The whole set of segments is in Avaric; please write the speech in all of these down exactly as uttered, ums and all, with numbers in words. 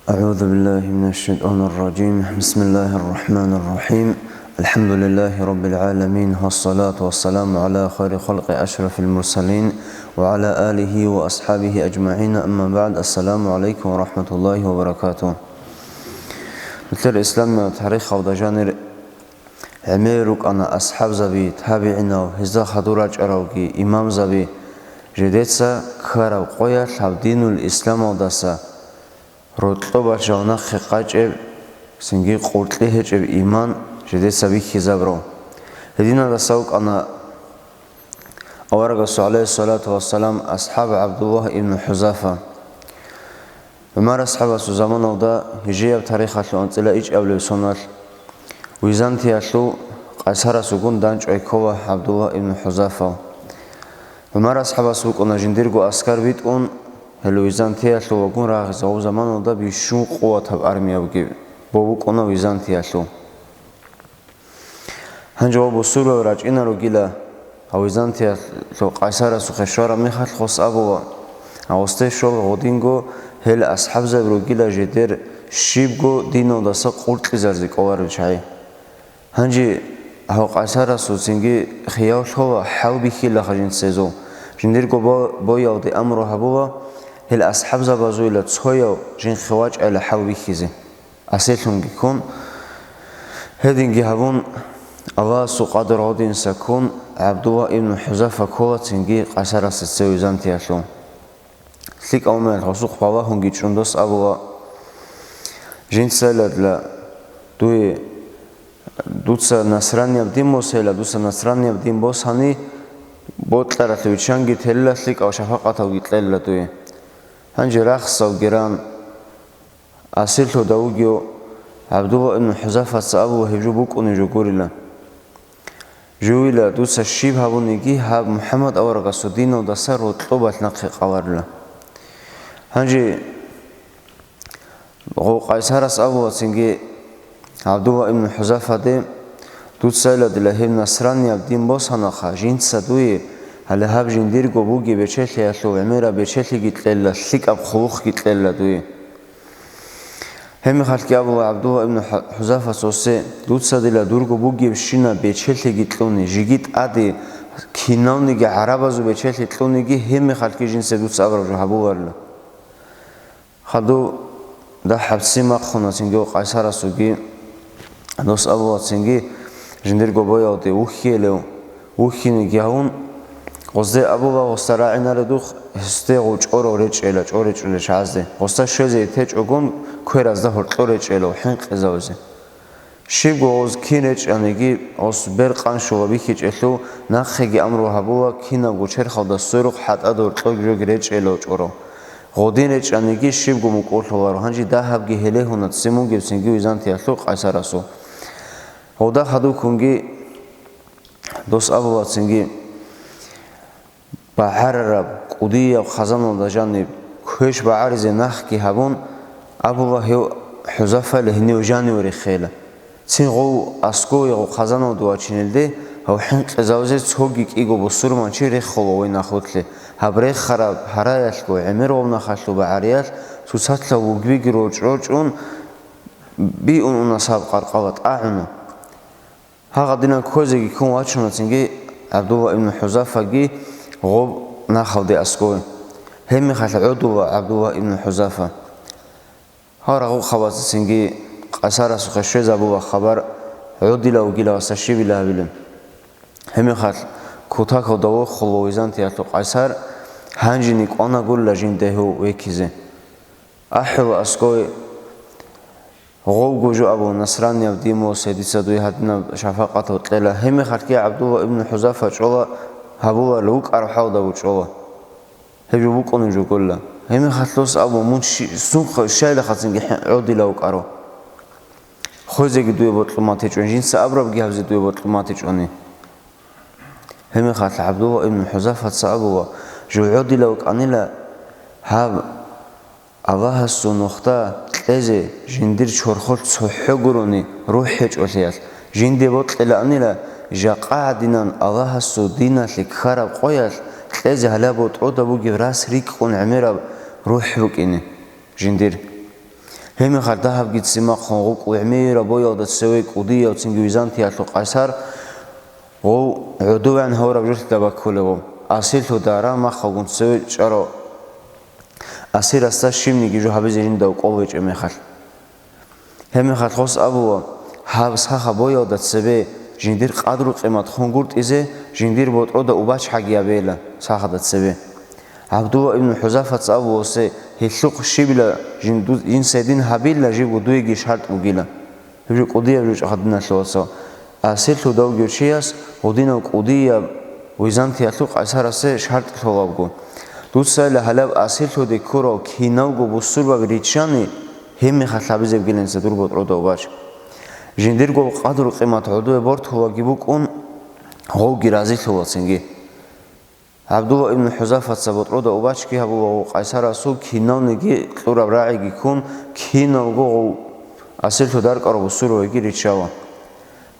أعوذ بالله من الشيطان الرجيم. بسم الله الرحمن الرحيم. الحمد لله رب العالمين، والصلاة والسلام على خير خلق أشرف المرسلين وعلى آله وأصحابه أجمعين. أما بعد. السلام عليكم ورحمة الله وبركاته. Нилъер исламияб тарихалда жанир гӀемер рукӀана асхӀабзаби, табигӀинал, гьезда хадур рачӀаравги имамзаби, жидеца ккараб къоялъ гьаб динул исламалдаса рокьобалъ жал нахъе къачӀеб, цинги къуркьи гьечӀеб иман жидеца бихьизабурав. Гьединадаса вукӀана аварагасул, гӀалайгьиссалату вассалам, асхӀаб ГӀабдуллагь ибн ХӀузафа. ГӀумар асхӀабасул заманалда, гьижрияб тарихалъул анцӀила ичӀабилеб соналъ, Византиялъул къайсарасулгун дандчӀвай ккола ГӀабдуллагь ибн ХӀузафа. ГӀумар асхӀабас вукӀуна жиндирго аскар битӀун, гьеле Византиялъул вагун рагъизе гьаб заманалда бищун къуватаб армия бугеб, бо букӀуна Византиялъул. Гьанже ва бусурбаби рачӀинаругила, гьав Византиялъул къайсарасухъе щвараб мехалъ гъос абула, гьасде щвала гъодинго гьел асхӀабзаби ругила жидер щибго диналдаса къуркьизаризе кӀоларел чагӀи. Гьанже гьав къайсарасул цинги хияв лъола хӀалбихьилаха жинца гьезул. Жиндирго бо-, боялде амру гьабула, гьел асхӀабзабазуйила цояв жинхъе вачӀайила хӀалбихьизе. Асирлъунги ккун, гьединги гьабун, Аллагьасул къадар гъодинса ккун, ГӀабдуллагь ибн ХӀузафа ккола цинги къайсарасда цеве Византиялъул. ЛъикӀав мехалъ гъосухъ балагьунги чӀун дос абула, жинцайила дуе, дуца насранияб дин босейила, дуца насранияб дин босани, бокьаралъе виччанги телила, лъикӀав шафакъаталги кьела дуе. Гьанже рахсалги ран, асирлъуда вугев ГӀабдуллагь ибн ХӀузафаца абула гьеб жо букӀунеб жо гурила. Живила дуца щиб гьабуниги, гьаб МухӀаммад аварагасул диналдаса рокьобалъ нахъе къаларила. Гьанже гъов къайсарас абула цинги ГӀабдуллагь ибн ХӀузафаде, дуцайила дила гьеб насранияб дин босанаха, жинца дуе, гьале гьаб жиндирго бугеб бечелъиялъул гӀемераб бечелъиги кьела, лъикӀаб хъулухъги кьела дуе. Гьебмехалъги абула ГӀабдулла ибн Ху-, ХӀузафас гъосе, дуца дила дурго бугебщинаб бечелъиги кьуни, жеги тӀаде киналниги гӀарабазул бечелъи кьуниги, гьебмехалъги жинца дуца абураб жо гьабуларила. Хадуб дагь гьабцин махъуна цинги къайсарасулги, дос абула цинги, жиндирго боялде вухьиялев, вухьинеги гьавун, гъозде абула, гъосда рагӀинаредухъ, гьесде гъов чӀорав речӀчӀейила, чӀор речӀчӀулел чагӀазде. Гъосда щвезе течӀогун, кверазда гьоркьор речӀчӀейила хӀинкъизавизе. Щибго гъоз кин речӀчӀаниги, гъос бер къанщула бихьичӀелъул, нахъеги амру гьабула, кинабго черхалда сверухъ хӀатӀада гьоркьор жоги речӀчӀейила чӀорав. Гъодин речӀчӀаниги, щибго мукӀурлъуларо, гьанже дагьабги гьелегьуна ццин бугебцинги Византиялъул къайсарасул. Гъовда хадубккунги дос абулацинги, багӀарараб кӀудияб хъазаналда жаниб квеш багӀаризе нахги гьабун, абула гьев ХӀузафайила гьенив жаниве рехейила. Цин гъов аскӀове гъов хъазаналде вачинелде гьав хӀинкъизавизе цоги кӀиго бусурманчи рехула гъой нахулъе. Гьаб рехараб гьараялъго гӀемер гъов нахалъул багӀариялъ цоцалъа вугбиги рорчӀ-рорчӀун биун уна саб къаркъала тӀагӀуна. Гьагъадинан кквезеги ккун вачуна цинги ГӀабдулла ибн ХӀузафаги гъоб нахалде аскӀове. Гьебмехалъ гӀодула ГӀабдулла ибн ХӀузафа. Гьав рагъухъабаца цинги къайсарасухъе щвезабула хабар, гӀодилав вугилавасда щибила гьабилеб. Гьебмехалъ кутакалда вохула Византиялъул къайсар, гьанжеги кӀванагурила жинда гьев векизе. АхӀула аскӀове, гъовго жо абун, насранияб дин босе, дица дуе гьадинаб шафакъатав кьела. Гьебмехалъги ГӀабдулла ибн ХӀузафа чӀола, гьабуларел вукӀараб хӀалда вучӀола. Гьеб жо букӀунеб жо гурола. Гьебмехалъ дос абун, мун щи-, сунха-, щайилаха цинги хӀе-, гӀодилав вукӀаро. Хвезеги дуе бокьун батичӀони, жинца абурабги гьабизе дуе бокьун батичӀони. Гьебмехалъ ГӀабдулла ибн ХӀузафаца абула, жо гӀодилав вукӀанила гьаб Аллагьасул нухда кьезе жиндир чорхолъ цохӀо гурони рухӀ гьечӀолъиялъ, жинде бокьилаанила жакъа гӀадинан Аллагьасул диналъе ккараб къоялъ кьезе гьалаб ботӀрода бугеб рас рикӀкӀун гӀемераб рухӀ букӀине жиндир. Гьебмехалъ дагьабги ццин махъун гъукъ гӀемераб боялда цеве кӀудияв цинги Византиялъул къайсар гъов гӀодовегӀан гьавураб жолъида баккулев, асирлъудараб махалгун цеве чӀарав асирасда щибниги жо гьабизе жинда кӀол гьечӀеб мехалъ. Гьебмехалъ гъос абула, гьаб сахаб боялда цебе жиндир къадру-къимат хунгуртӀизе, жиндир ботӀрода убачгӀаги абейила сахада цебе. ГӀабдулла ибн ХӀузафаца абула гъосе, гьелъухъ щибила жинду-, жинсайдин гьабилла жибго дуеги шартӀ бугила. Гьеб жо кӀудияб жо чӀахъадиналъувацал. Асирлъудав гьев чияс гъудинав кӀудияб Византиялъул къайсарасе шартӀ лъолабго. Дуцайила гьалаб асирлъуде ккурал киналго бусурбаби риччани, гьебмехалъ гьабизебгиланца дур ботӀрода убач. Жиндирго къадру-къимат гӀодове бортулаги букӀун, гъовги разилъула цинги. ГӀабдулла ибн ХӀузафаца ботӀрода убачги гьабула гъов къайсарасул кинавниги кьураб рагӀиги ккун, киналго гъов асирлъуд аркӀарав бусурбабиги риччала.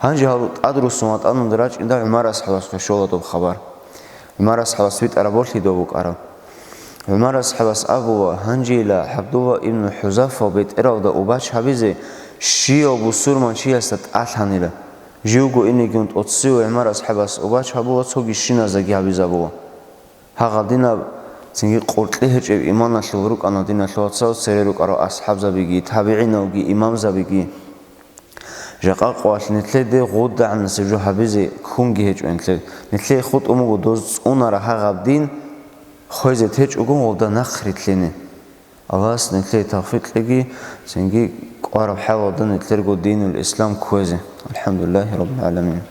Гьанже гьал тӀадруссун ватӀаналда рачӀинда ГӀумар асхӀабасухъе щола доб хабар. ГӀумар асхӀабас витӀараб борлъи доб букӀараб. ГӀумар асхӀабас абула, гьанжейила ГӀабдулла ибн ХӀузафал бетӀералда убач гьабизе щияв бусурманчиясда тӀалъанила. Живго инегун тӀоцеве ГӀумар асхӀабас убач гьабула, цоги щиназдаги гьабизабула. Гьагъадинаб цинги къоркье гьечӀеб иманалъул рукӀана диналъул вацал цере рукӀарал асхӀабзабиги, табигӀиналги, имамзабиги. Жакъа къоялъ нилъеде гъудагӀанасеб жо гьабизе ккунги гьечӀо нилъер. Нилъее хутӀун буго доз цӀунара гьагъаб дин, хвезе течӀого гъолда нахъ рилълъине. Аллагьас нилъее тавфикъ кьеги, цинги кӀвараб хӀалалда нилъерго динул ислам кквезе. АлхӀамдулиллагьи раббил гӀаламин.